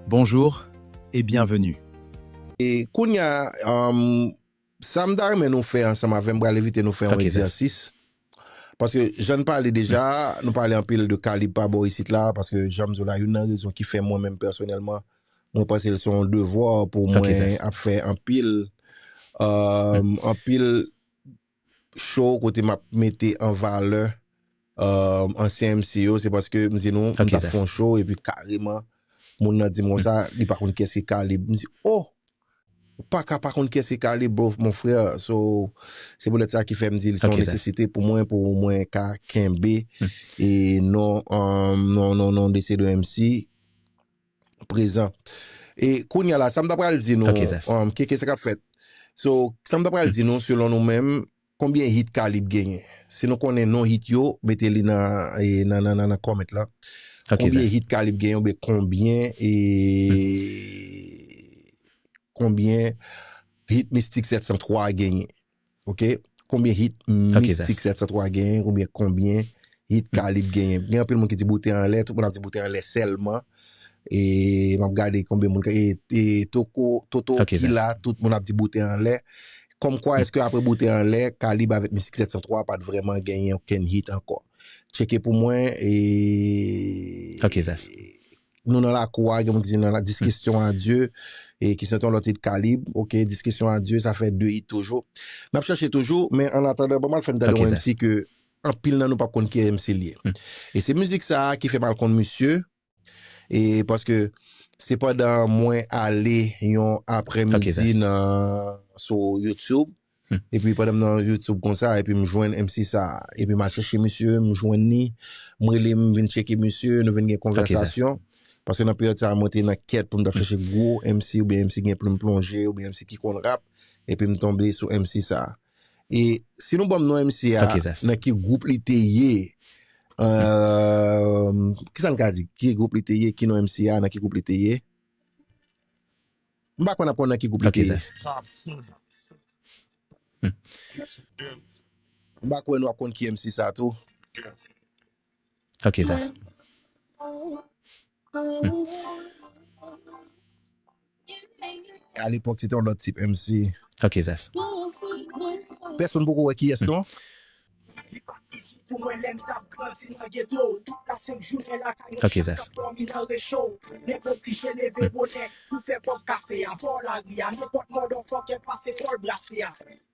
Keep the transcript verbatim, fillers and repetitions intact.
Bonjour et bienvenue. E kounye a, um, sa m ta renmen nou fè ansanm avè m, m pral envite nou fè yon egzèsis. Paske jan n pale deja, nou pale anpil de Kalib pa bò isit la, paske jan m di w la, youn nan rezon ki fè mwen menm pèsonèlman, mwen panse l se yon devwa pou mwen ap fè anpil, um, anpil show kote m ap mete an valè, um, ansyen M C yo, se paske m di nou, m t ap fè yon show, epi kareman, moun nan di m konsa, li pa konn kiyès ki Kalib. M di, oh! Ou pa ka pa konn kiyès ki Kalib, bro, mon frè. So, se poutèt sa ki fè m di l se yon nesesite pou mwen, pou mwen ka kenbe e non, um, non, non, non, de se de M C prezan. E kounye a la, sa m ta pral di nou, um, Keke, sa k ap fèt. So, sa m ta pral di nou, selon nou menm, konbyen hit Kalib genyen? Si nou konnen non hit yo, mete li nan, e, nan, nan, nan, nan comment la. Konbyen hit Kalib genyen, oubyen konbyen, e, konbyen hit Mistik sèt san twa genyen? Ok? Konbyen hit Mistik sèt san twa genyen, oubyen konbyen hit Kalib genyen? Gen anpil moun ki di boute anlè, tout moun ap di boute anlè sèlman. E m ap gade konbyen moun, e, e Toko, Toto ki la, tout moun ap di boute anlè. Kòmkwa, èske apre boute anlè, Kalib avèk Mistik sèt san twa pa t vrèman genyen okenn hit ankò? Tcheke pou mwen, e nou nan lakou a, gen moun ki di nan la, dis kesyon a Dye, e ki se yon lòt hit Kalib, ok, dis kesyon a Dye, sa fè de hit toujou. N ap chèche toujou, men an atandan, ban m al fè n tande yon M C ke anpil nan nou p ap konn ki M C l ye. E se mizik sa a ki fè m al konn misye, e paske se pandan mwen ale yon aprèmidi nan, sou YouTube, epi pandan m nan YouTube konsa, epi m jwenn M C sa a. Epi m al chèche misye, m jwenn li, m rele, m vin tcheke misye, nou vin gen konvèsasyon. Paske nan peryòd sa a, mwen te nan kèt pou m t ap chèche gwo M C oubyen M C gen plim plonje oubyen M C ki konn rap, epi m tonbe sou M C sa a. E si nou ban m non M C a, nan ki gwoup li te ye, um, kisa n ka di? Ki gwoup li te ye? Ki non M C a? Nan ki gwoup li te ye? M pa konn ap konn nan ki gwoup li te ye. M pa kwè nou ap konn ki M C sa tou. Ok, Zas. Alepòk, se te yon lòt tip M C. Ok, Zas. Pèsonn poko wè kiyès non? Ok, Zas.